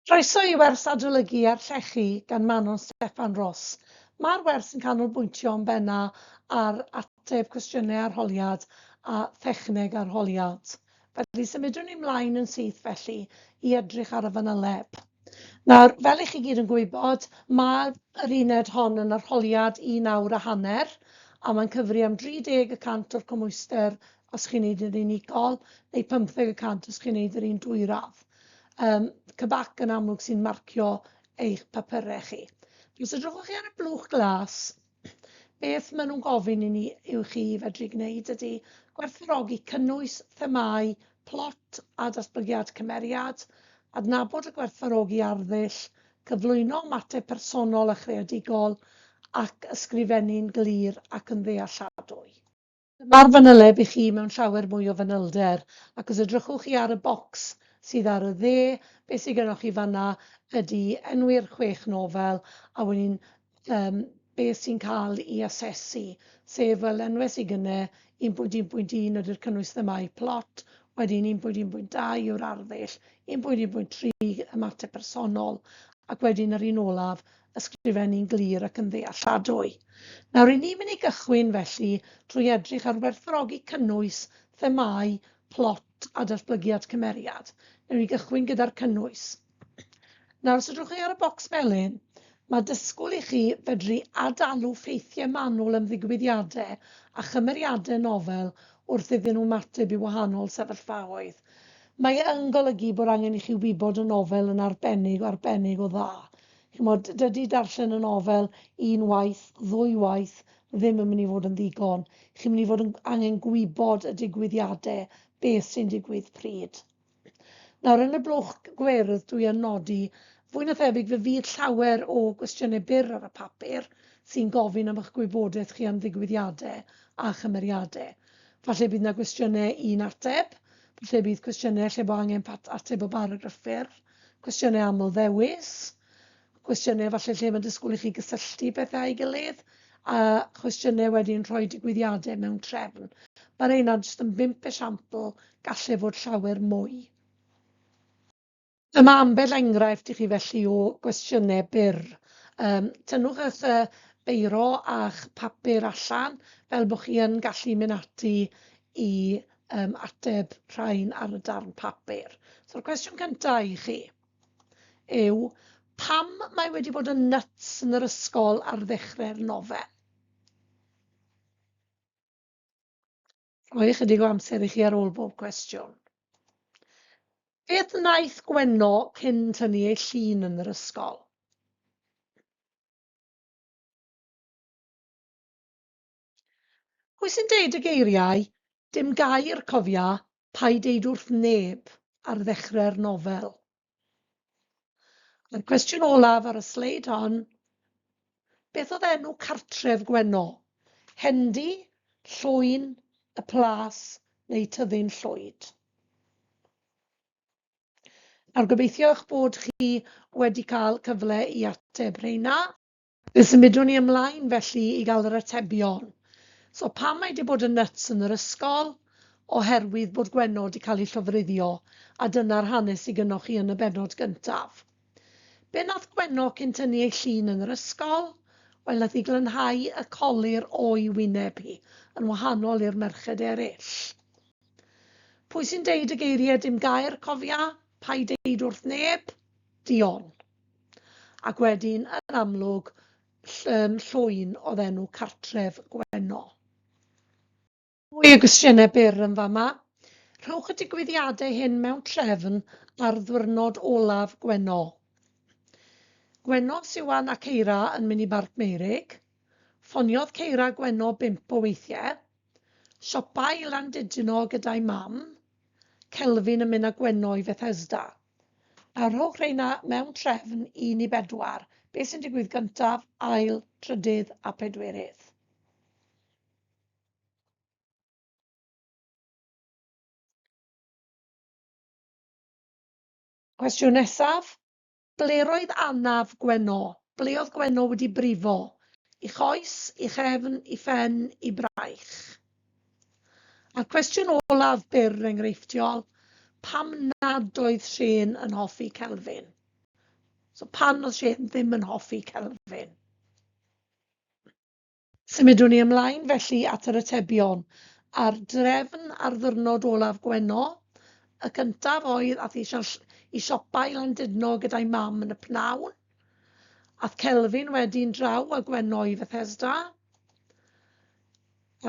Croeso i wers adolygu ar llechi gan Manon Steffan Ros. Mae'r wers yn canolbwyntio yn benna ar ateb cwestiynau arholiad a thechneg arholiad. Felly symudwn ni mlaen yn syth felly i edrych ar y fanyleb. Nawr, fel i chi gyd yn gwybod, mae yr uned hon yn arholiad un awr a hanner a mae'n cyfri am 30 y cant o'r cymhwyster os chi'n neud yr unigol neu 15 y cant os chi'n neud yr un dwyradd. Um, Cybac yn amlwg sy'n marcio eich papurau chi. Os edrychwch chi ar y blwch glas, beth maen nhw'n gofyn i ni yw chi fedru gwneud ydy gwerthfawrogi cynnwys, themâu, plot a datblygiad cymeriad, adnabod a gwerthfawrogi arddull, cyflwyno ymateb personol a chreadigol, ac ysgrifennu'n glir ac yn ddealladwy. Dyma'r fanyleb i chi mewn llawer mwy o fanylder, ac os edrychwch chi ar y bocs sydd ar y dde, beth sydd gennoch chi fanna ydy enwi'r chwech nofel a wedyn um, beth sy'n cael ei asesu, sef fel enwau sydd gynne 1.1.1 ydy'r cynnwys themâu plot, wedyn 1.1.2 yw'r arddull, 1.1.3 ymateb personol, ac wedyn yr un olaf ysgrifennu'n glir ac yn ddealladwy. Nawr, ry'n ni'n mynd i gychwyn felly trwy edrych ar werthfawrogi cynnwys, themâu, plot a datblygiad cymeriad. Newn ni gychwyn gyda'r cynnwys. Nawr, os ydrych chi ar y bocs melyn, mae disgwyl i chi fedru adalw ffeithiau manwl am ddigwyddiadau a chymeriadau nofel wrth iddyn nhw ymateb i wahanol sefyllfaoedd. Mae e yn golygu bod angen i chi wybod y nofel yn arbennig, arbennig o dda. Chimod, dydy darllen y nofel un waith, ddwy waith, ddim yn mynd i fod yn ddigon. Chi'n mynd i fod yn angen gwybod y digwyddiadau, beth sy'n digwydd pryd. Nawr, yn y blwch gwyrdd, dwi yn nodi, fwy na thebyg fe fydd llawer o gwestiynau byr ar y papur sy'n gofyn am eich gwybodaeth chi am ddigwyddiadau a chymeriadau. Falle bydd yna gwestiynau un ateb, falle bydd cwestiynau lle bo angen ateb o baragraff byr, cwestiynau aml ddewis, cwestiynau falle lle mae disgwyl i chi gysylltu pethau â'i gilydd, a chwestiynau wedyn rhoi digwyddiadau mewn trefn. Mae rheina jyst yn bump esiampl, gallai fod llawer mwy. Dyma ambell enghraifft i chi felly o gwestiynau byr. Um, tynnwch eich beiro a'ch papur allan fel bod chi yn gallu mynd ati i um, ateb rhain ar y darn papur. So'r cwestiwn cyntaf i chi yw pam mae wedi bod yn nuts yn yr ysgol ar ddechrau'r nofel? Rhoi ychydig o amser i chi ar ôl bob cwestiwn. Beth wnaeth Gwenno cyn tynnu ei llun yn yr ysgol? Pwy sy'n deud y geiriau, 'Dim gair, cofia, paid deud wrth neb', ar ddechrau'r nofel? A'r cwestiwn olaf ar y sleid hon, beth oedd enw cartref Gwenno? Hendy, Llwyn, y Plas neu Tyddyn Llwyd? Nawr gobeithio eich bod chi wedi cael cyfle i ateb rheina. Fe symudwn ni ymlaen felly i gael yr atebion. So pam mae 'di bod yn nyts yn yr ysgol? Oherwydd bod Gwenno 'di cael ei llofruddio, a dyna'r hanes sy gynnoch chi yn y bennod gyntaf. Be nath Gwenno cyn tynnu ei llun yn yr ysgol? Wel, nath hi glanhau y colur o'i wyneb hi, yn wahanol i'r merched eraill. Pwy sy'n deud y geiriau dim gair, cofia? Paid deud wrth neb? Dion. Ac wedyn, yn amlwg, Llwyn oedd enw cartref Gwenno. Mwy o gwestiynau byr yn fama. Rhowch y digwyddiadau hyn mewn trefn ar ddwrnod olaf Gwenno. Gwenno, Siwan a Ceira yn mynd i Barc Meurig. Ffoniodd Ceira Gwenno bump o weithiau. Siopa i Landudno gyda'i mam. Kelvin yn mynd â Gwenno i Fethesda. A rhowch rheina mewn trefn 1 i 4. Beth sy'n digwydd gyntaf, ail, trydydd a pedwerydd? Cwestiwn nesaf. Ble roedd anaf Gwenno? Ble oedd Gwenno wedi brifo? I choes, i chefn, i phen, i braich? A'r cwestiwn olaf byr enghreifftiol, pam nad oedd Shane yn hoffi Kelvin? So pan oedd Shane ddim yn hoffi Kelvin? Symudwn ni ymlaen felly at yr atebion. A'r drefn ar ddwrnod olaf Gwenno, y cyntaf oedd ath i i siopa i Landudno gyda'i mam yn y pnawn. Ath Kelvin wedyn draw â Gwenno i Fethesda.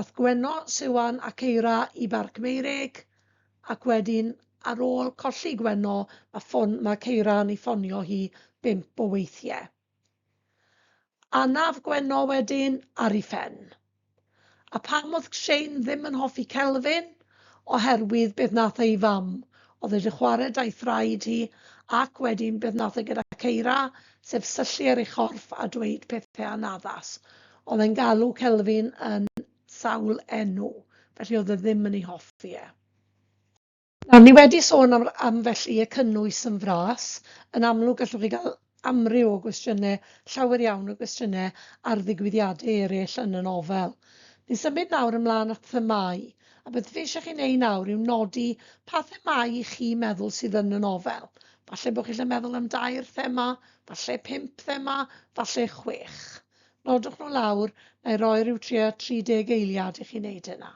Ath Gwenno, Siwan ac Eira i Barc Meurig, ac wedyn ar ôl colli Gwenno, mae, ffon, mae Ceira yn ei ffonio hi bump o weithiau. Anaf Gwenno wedyn ar ei phen. A pam oedd Shane ddim yn hoffi Kelvin? Oherwydd beth nath e i fam. Oedd e wedi chwarae da'i thraed hi ac wedyn beth nath e gyda Ceira, sef syllu ar ei chorff a dweud pethau anaddas. Oedd e'n galw Kelvin yn sawl enw, felly oedd e ddim yn ei hoffi e. Nawr, ni wedi sôn am, am felly y cynnwys yn fras. Yn amlwg, gallwch chi gael amryw o gwestiynau, llawer iawn o gwestiynau ar ddigwyddiadau eraill yn y nofel. Ni'n symud nawr ymlaen at themâu, a beth fi eisiau chi wneud nawr yw nodi pa themâu i chi meddwl sydd yn y nofel. Falle bod chi'n meddwl am dair thema, falle pump thema, falle chwech. Nodwch nhw lawr, na i roi rhyw tua 30 eiliad i chi wneud hynna.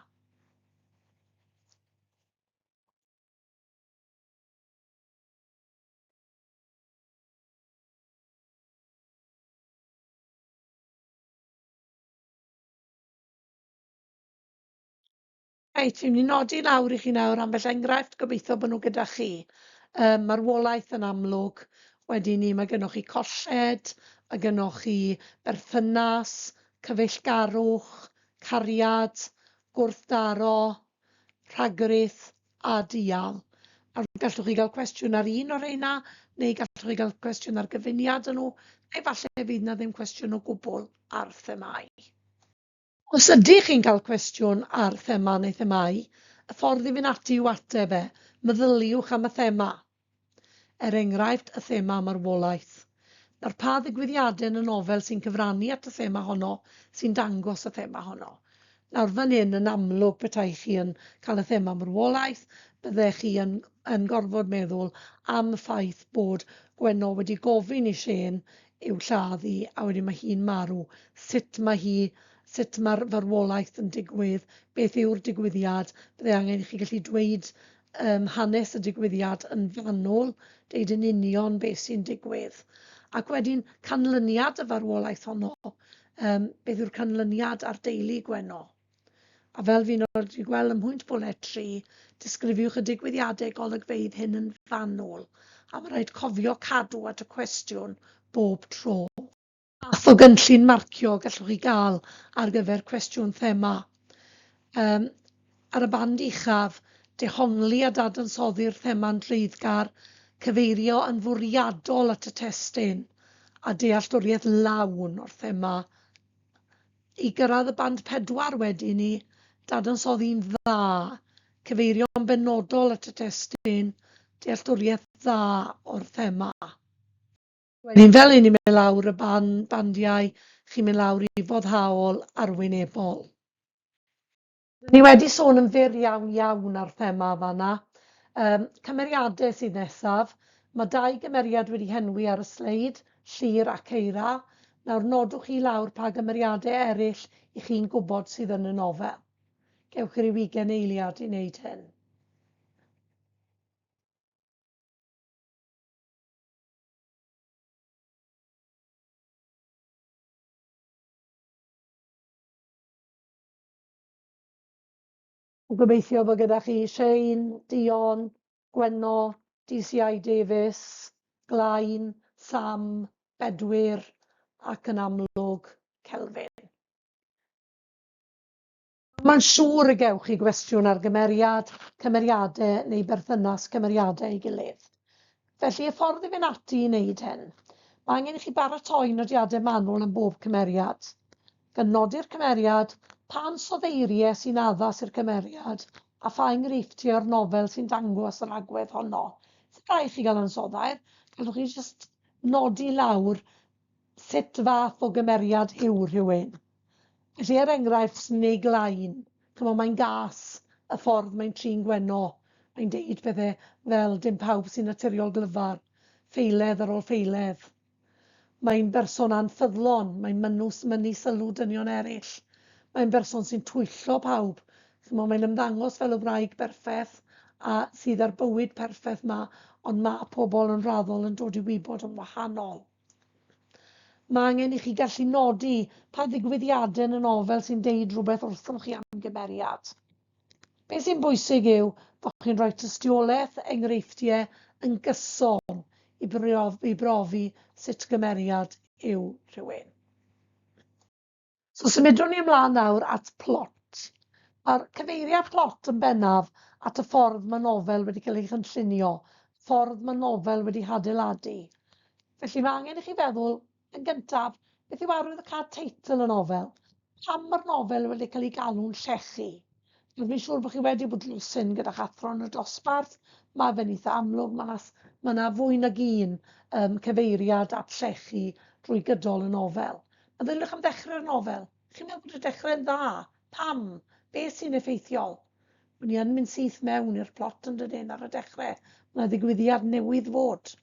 Reit, fi'n mynd i nodi lawr i chi nawr ambell enghraifft, gobeithio bod nhw gyda chi. Um, marwolaeth yn amlwg, wedyn ni mae gennych chi colled, mae gennych chi berthynas, cyfeillgarwch, cariad, gwrthdaro, rhagrith a dial. Nawr, gallwch chi gael cwestiwn ar un o'r rheina, neu gallwch chi gael cwestiwn ar gyfuniad yn nhw, neu falle fydd na ddim cwestiwn o gwbl ar themâu. Os ydych chi'n cael cwestiwn ar thema neu themâu, y ffordd i fynd ati i'w ateb e, meddyliwch am y thema. Er enghraifft, y thema marwolaeth. Nawr, pa ddigwyddiadau yn y nofel sy'n cyfrannu at y thema honno, sy'n dangos y thema honno? Nawr, fan hyn, yn amlwg, petai chi yn cael y thema marwolaeth, byddech chi yn, yn gorfod meddwl am y ffaith bod Gwenno wedi gofyn i Shane i'w lladd hi, a wedyn mae hi'n marw. Sut mae hi, sut mae'r farwolaeth yn digwydd, beth yw'r digwyddiad, byddai angen i chi gallu dweud um, hanes y digwyddiad yn fanwl, deud yn union beth sy'n digwydd. Ac wedyn canlyniad y farwolaeth honno, um, beth yw'r canlyniad ar deulu Gwenno. A fel fi'n wedi gweld ym mhwynt bwled 3, disgrifiwch y digwyddiadau golygfeydd hyn yn fanwl, a mae rhaid cofio cadw at y cwestiwn bob tro. Fath o gynllun marcio gallwch chi gael ar gyfer cwestiwn thema? Um, ar y band uchaf, dehongli a dadansoddi'r thema'n dreiddgar, cyfeirio yn fwriadol at y testun, a dealltwriaeth lawn o'r thema. I gyrraedd y band pedwar wedyn ni, dadansoddi'n dda, cyfeirio'n benodol at y testun, dealltwriaeth dda o'r thema. Wedyn fel 'yn ni'n mynd lawr y ban, bandiau, chi'n mynd lawr i foddhaol arwynebol. Ni wedi sôn yn fyr iawn iawn ar thema fanna. Um, cymeriadau sydd nesaf. Mae dau gymeriad wedi henwi ar y sleid, Llyr ac Eira. Nawr nodwch chi lawr pa gymeriadau eraill i chi'n gwybod sydd yn y nofel. Gewch chi ryw ugain eiliad i wneud hyn. Gobeithio bod gyda chi Shane, Dion, Gwenno, DCI Davies, Glain, Sam, Bedwyr ac yn amlwg Kelvin. Mae'n siŵr y gewch chi gwestiwn ar gymeriad, cymeriadau neu berthynas cymeriadau ei gilydd. Felly, y ffordd i fynd ati i wneud hyn, mae angen i chi baratoi nodiadau manwl am bob cymeriad. Gan nodi'r cymeriad, pa ansoddeiriau sy'n addas i'r cymeriad a pha enghreifftiau o'r nofel sy'n dangos yr agwedd honno. Sy'n rhaid chi gael ansoddair, gallwch chi jyst nodi lawr sut fath o gymeriad yw rhywun. Felly, er enghraifft, Snake Line, chimod, mae'n gas y ffordd mae'n trin Gwenno. Mae'n deud pethau fel dim pawb sy'n naturiol glyfar, ffeiledd ar ôl ffeiledd. Mae'n berson anffyddlon, mae'n mynws, mynnu sylw dynion eraill. Mae'n berson sy'n twyllo pawb. Chimod, mae'n ymddangos fel y wraig berffeth a sydd â'r bywyd perffaith 'ma, ond mae pobl yn raddol yn dod i wybod yn wahanol. Mae angen i chi gallu nodi pa ddigwyddiadau yn y nofel sy'n deud rhywbeth wrthoch chi am gymeriad. Beth sy'n bwysig yw bod chi'n rhoi tystiolaeth, enghreifftiau yn gyson i i brofi sut gymeriad yw rhywun. So symudwn ni ymlaen nawr at plot. Mae'r cyfeiriad plot yn bennaf at y ffordd mae nofel wedi cael ei chynllunio, ffordd mae nofel wedi hadeiladu. Felly mae angen i chi feddwl Yn gyntaf, beth yw arwyddocâd teitl y nofel? Pam mae'r nofel wedi cael ei galw'n llechi? Dwi'n siŵr bod chi wedi bod dros hyn gyda'ch athro yn y dosbarth. Mae fe'n eitha amlwg, mae 'na mae 'na fwy nag un um, cyfeiriad at llechi drwy gydol y nofel. Meddyliwch am ddechrau'r nofel. Chi'n meddwl bod y dechrau'n dda? Pam? Beth sy'n effeithiol? O'n i yn mynd syth mewn i'r plot yn dydyn ar y dechrau. Mae 'na ddigwyddiad newydd fod.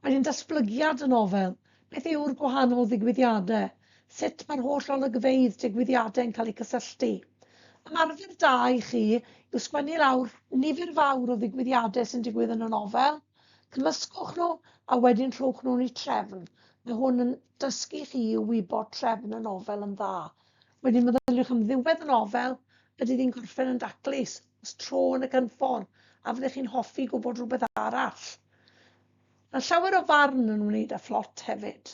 Wedyn datblygiad y nofel. Beth yw'r gwahanol ddigwyddiadau? Sut mae'r holl olygfeydd digwyddiadau yn cael eu cysylltu? Ymarfer da i chi yw sgwennu lawr nifer fawr o ddigwyddiadau sy'n digwydd yn y nofel. Cymysgwch nhw a wedyn rhowch nhw'n eu trefn. Mae hwn yn dysgu chi i wybod trefn y nofel yn dda. Wedyn meddyliwch am ddiwedd y nofel, ydy ddi'n gorffen yn daclus, os tro yn y cynffon, a fyddech chi'n hoffi gwybod rhywbeth arall? Mae llawer o farn yn wneud â phlot hefyd.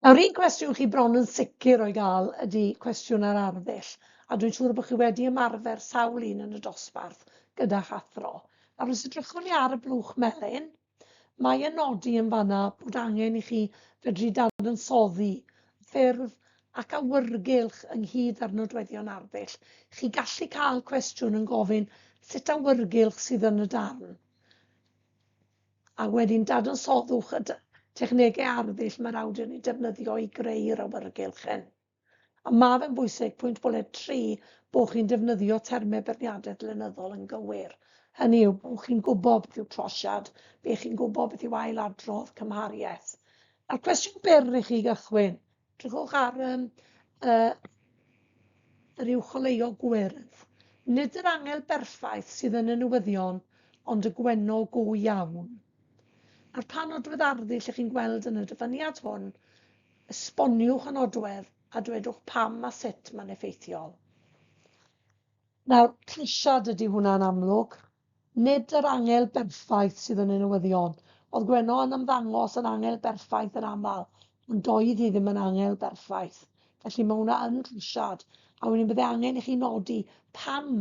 Nawr, un cwestiwn chi bron yn sicr o'i gael ydy cwestiwn ar arddull, a dwi'n siŵr bod chi wedi ymarfer sawl un yn y dosbarth gyda'ch athro. Nawr, os edrychwn ni ar y blwch melyn, Mae e'n nodi yn fan'na bod angen i chi fedru dadansoddi ffurf ac awyrgylch ynghyd â'r nodweddion arddull. Chi gallu cael cwestiwn yn gofyn sut awyrgylch sydd yn y darn. A wedyn dadansoddwch y technegau arddull mae'r awdur yn eu defnyddio i greu'r awyrgylch hyn. A ma' fe'n bwysig, pwynt bwled 3, bo' chi'n defnyddio termau beirniadaeth lenyddol yn gywir. Hynny yw, bo' chi'n gwybod beth yw trosiad, be' chi'n gwybod beth yw ail-adrodd, cymhariaeth. A'r cwestiwn byr i chi gychwyn, drychwch ar um, uh, yr uwcholeuo gwyrdd. Nid yr angel berffaith sydd yn y newyddion, ond y gweno go iawn. A'r pa nodwedd arddull ych chi'n gweld yn y dyfyniad hwn, Esboniwch y nodwedd a dwedwch pam a sut mae'n effeithiol. Nawr, trisiad ydy hwnna'n amlwg. Nid yr angel berffaith sydd yn y newyddion. Oedd Gwenno yn ymddangos yn angel berffaith yn aml, ond doedd hi ddim yn angel berffaith. Felly mae hwnna yn drisiad. A wedyn bydde angen i chi nodi pam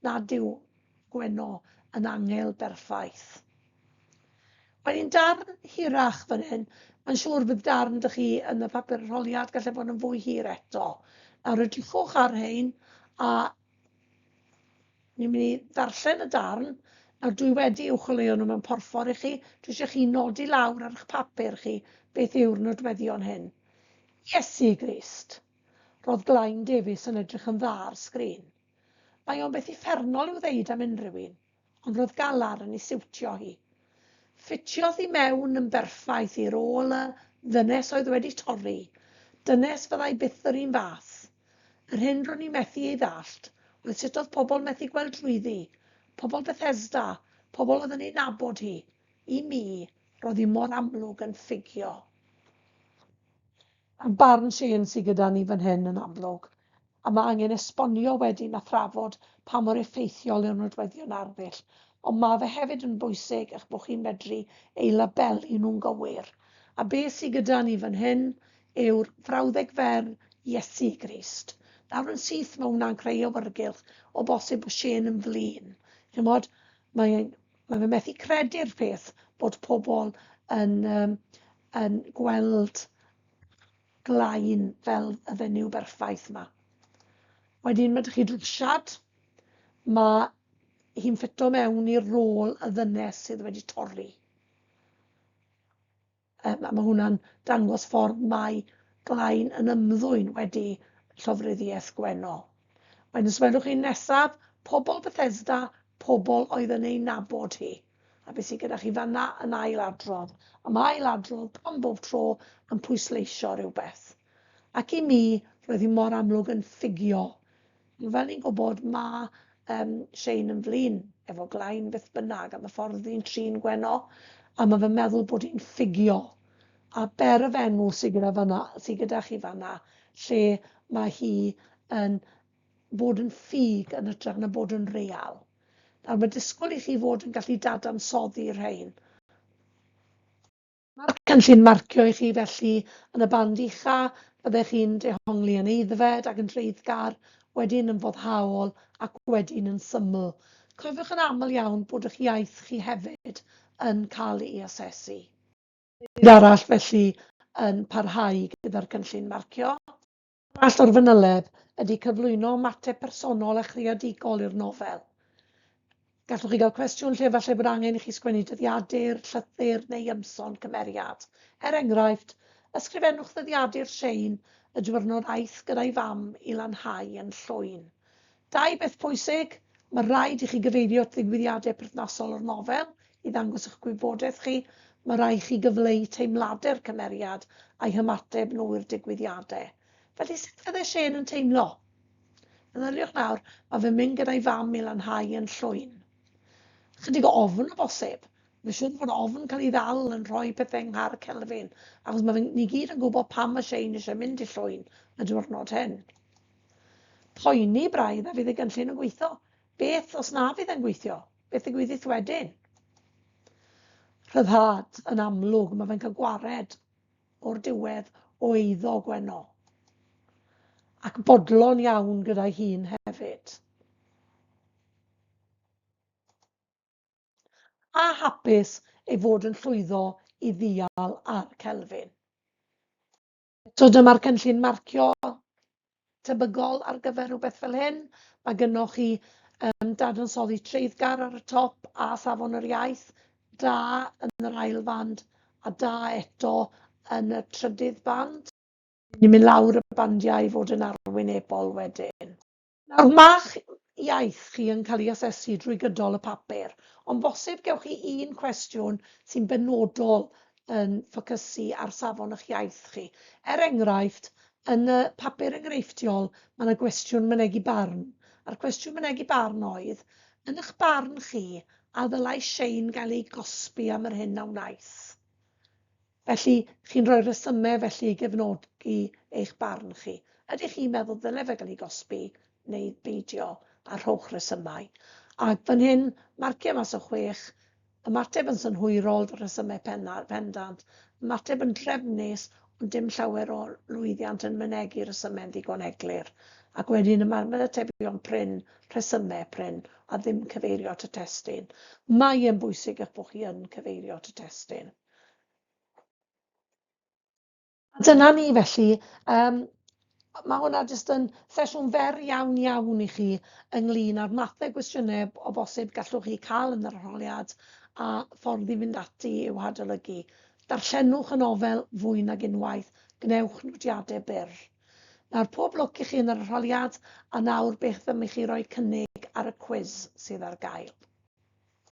nad yw Gwenno yn angel berffaith. Wedyn darn hirach fan hyn. Mae'n siŵr bydd darn dych chi yn y papur arholiad, gallai fod yn fwy hir eto. Nawr edrychwch ar hein a ni'n mynd i ddarllen y darn. Nawr dwi wedi uwcholeuo nhw mewn porffor i chi. Dwi eisiau chi nodi lawr ar eich papur chi beth yw'r nodweddion hyn. Iesu Grist. Roedd Glain Davies yn edrych yn dda ar sgrin. Mae o'n beth uffernol i'w ddeud am unrhyw un, ond roedd galar yn ei siwtio hi. Ffitiodd hi mewn yn berffaith i rôl y ddynes oedd wedi torri, dynes fyddai byth yr un fath. Yr hyn ro'n i methu ei ddallt oedd sut oedd pobl methu gweld drwyddi, pobl Bethesda, pobl oedd yn ei nabod hi. I mi, roedd hi mor amlwg yn ffugio. A barn Shane sydd gyda ni fan hyn yn amlwg, a mae angen esbonio wedyn a thrafod pa mor effeithiol yw'r nodweddion arddull, ond mae fe hefyd yn bwysig eich bod chi'n medru eu labelu nhw'n gywir. A be sydd gyda ni fan hyn yw'r frawddeg fer Iesu Grist. Nawr yn syth mae hwnna'n creu awyrgylch o bosib bod Shane yn flin. Chimod, mae mae fe methu credu'r peth bod pobl yn, um, yn gweld glain fel y fenyw berffaith yma. Wedyn mae ydych chi drwsiad, mae hi'n ffito mewn i'r rôl y ddynes sydd wedi torri. Um, a mae hwnna'n dangos ffordd mae Glain yn ymddwyn wedi llofruddiaeth Gwenno. Wedyn os welwch chi nesaf, pobl Bethesda, pobl oedd yn ei nabod hi. A beth sydd gyda chi fanna yn ail-adrodd. A mae ail-adrodd bron bob tro yn pwysleisio rhywbeth. Ac i mi, roedd hi mor amlwg yn ffugio. Fel ni'n gwybod, mae um, Shane yn flin efo Glain beth bynnag am y ffordd hi'n trin Gwenno, a mae fe'n meddwl bod hi'n ffugio. A ber y fenw sydd gyda, fanna, sydd gyda chi fanna, lle mae hi yn bod yn ffug yn hytrach na bod yn real. Nawr mae disgwyl i chi fod yn gallu dadansoddi rhain. Mae'r cynllun marcio i chi felly yn y band ucha, byddech chi'n dehongli yn aeddfed ac yn dreiddgar, wedyn yn foddhaol ac wedyn yn syml. Cofiwch yn aml iawn bod eich iaith chi hefyd yn cael ei asesu. Nid arall felly yn parhau gyda'r cynllun marcio. Arall o'r fanyleb ydy cyflwyno ymateb personol a chreadigol i'r nofel. Gallwch chi gael cwestiwn lle falle bod angen i chi sgwennu dyddiadur, llythyr neu ymson cymeriad. Er enghraifft, ysgrifennwch ddyddiadur Shane y diwrnod aeth gyda'i fam i lanhau yn llwyn. Dau beth pwysig, mae rhaid i chi gyfeirio at ddigwyddiadau perthnasol o'r nofel i ddangos eich gwybodaeth chi, mae rhaid chi gyfleu teimladau'r cymeriad a'i hymateb nhw i'r digwyddiadau. Felly sut fydde Shane yn teimlo? Meddyliwch nawr, mae fe'n mynd gyda'i fam i lanhau yn llwyn. Chydig o ofn o bosib. Mae'n siŵr fod ofn cael ei ddal yn rhoi pethau yng nghar Kelvin, achos mae ni gyd yn gwybod pam mae Shane eisiau mynd i llwyn y diwrnod hyn. Poeni braidd a fydd y gynllun yn gweithio. Beth os na fydd e'n gweithio? Beth ddigwyddith wedyn? Rhyddhad yn amlwg, mae fe'n cael gwared o'r diwedd o eiddo Gwenno. Ac bodlon iawn gyda'i hun hefyd. A hapus ei fod yn llwyddo i ddial ar Kelvin. So dyma'r cynllun marcio tebygol ar gyfer rhywbeth fel hyn. Mae gynnoch chi um, dadansoddi treiddgar ar y top a safon yr iaith, da yn yr ail fand a da eto yn y trydydd band. Ni'n mynd lawr y bandiau i fod yn arwynebol wedyn. Nawr, ma'ch iaith chi yn cael ei asesu drwy gydol y papur, ond bosib gewch chi un cwestiwn sy'n benodol yn ffocysu ar safon eich iaith chi. Er enghraifft, yn y papur enghreifftiol mae yna gwestiwn mynegi barn, a'r cwestiwn mynegi barn oedd, yn eich barn chi, a ddylai Shane gael ei gosbi am yr hyn a wnaeth? Felly, chi'n rhoi rhesymau felly i gefnogi eich barn chi. Ydych chi'n meddwl ddyle fe gael ei gosbi neu beidio, a rhowch resymau. Ac fan hyn, marciau mas o chwech, ymateb yn synhwyrol, rhesymau pendant, ymateb yn drefnus, ond dim llawer o lwyddiant yn mynegi rhesymau'n ddigon eglur. Ac wedyn ymatebion prin, rhesymau prin, a ddim cyfeirio at y testun. Mae e'n bwysig eich bod chi yn cyfeirio at y testun. A dyna ni felly. Um, mae hwnna jyst yn sesiwn fer iawn iawn i chi ynglyn â'r mathau gwestiynau o bosib gallwch chi cael yn yr arholiad a ffordd i fynd ati i'w hadolygu. Darllenwch y nofel fwy nag unwaith, gwnewch nodiadau byr. Nawr, pob lwc i chi yn yr arholiad, a nawr beth am i chi roi cynnig ar y cwis sydd ar gael.